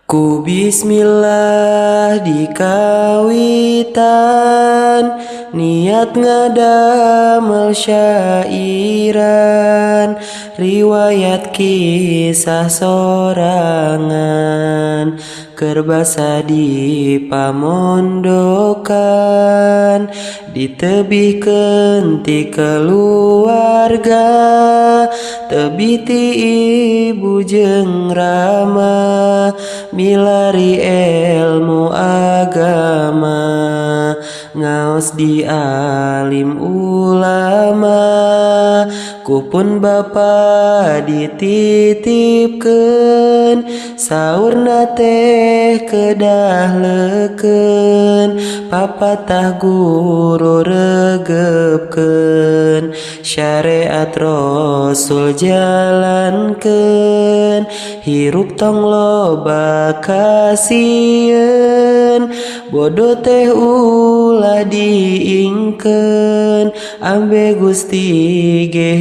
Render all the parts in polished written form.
Ku bismillah dikawitan, niat ngadamel syairan, riwayat kisah sorangan keur basa di pamondokan, ditebihkeun ti keluarga, tebih ti ibu jeung rama, milari ilmu agama, ngaos di alim ulama. Ku pun bapa dititipkeun, saurna teh kedah leukeun, papatah guru regepkeun, syariat Rasul jalankeun, hirup tong loba kasieun, bodoh teh ulah diingkeun, ambe Gusti ge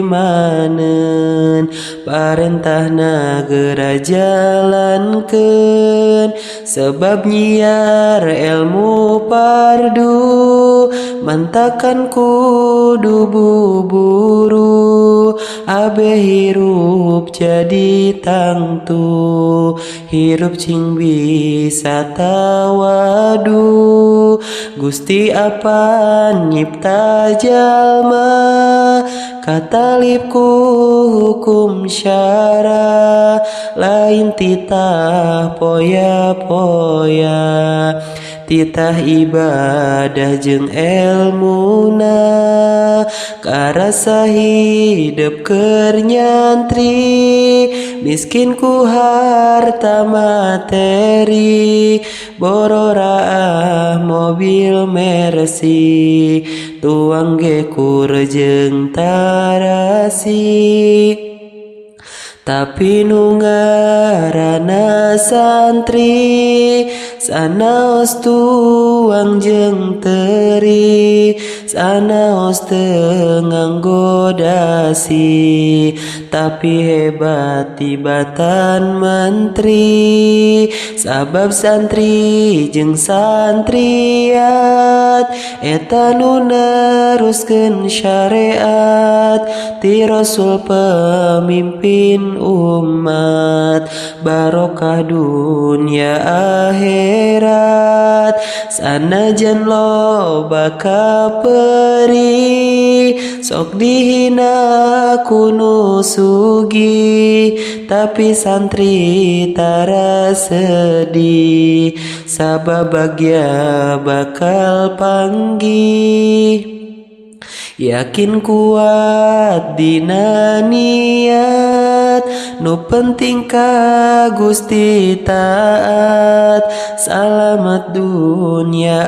hemaneun, parentahna geura jalankeun, sebab nyiar ilmu fardu mantakan kudu buburu, abe hirup jadi tangtu, hirup cing bisa tawadu. Gusti apan nyipta jalma, katalip ku hukum syara, lain titah poya-poya, titah ibadah jeung elmuna, karasa hidep keur nyantri, miskin ku harta materi, bororaah mobil Mercy, tuang ge kur jeung tarasi. Tapi nu ngaranna santri, sanaos tuang jeung teri, sanaos teu nganggo dasi, tapi hebat tibatan menteri, sabab santri jeung santriat eta nu neruskeun syariat ti Rasul pemimpin umat, barokah dunia akhirat. Sanajan loba kaperi, sok dihina ku nu sugih, tapi santri tara sedih, sabab bagya bakal panggih. Yakin kuat dina niat, nu penting ka Gusti taat, salamat dunia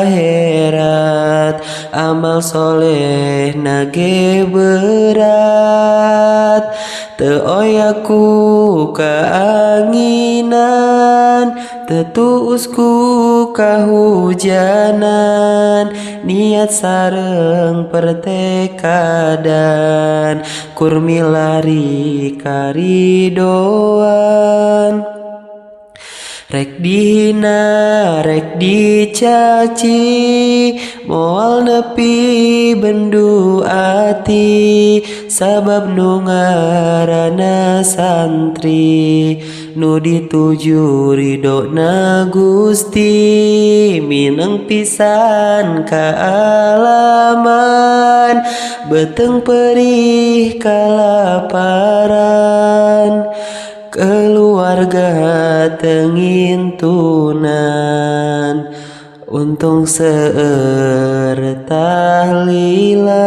akhirat, amal soleh nage berat, teu oyak ku kaanginan, teu tuus ku kahujanan, niat sareng pertekadan, kur milari karidoan. Rek dihina rek dicaci, moal nepi bendu ati, sabab nu ngaranna santri, nu dituju ridona Gusti, mineng pisan kaalaman, beuteung perih kalaparan, keluarga teu ngintunan, untung seueur tahlilan.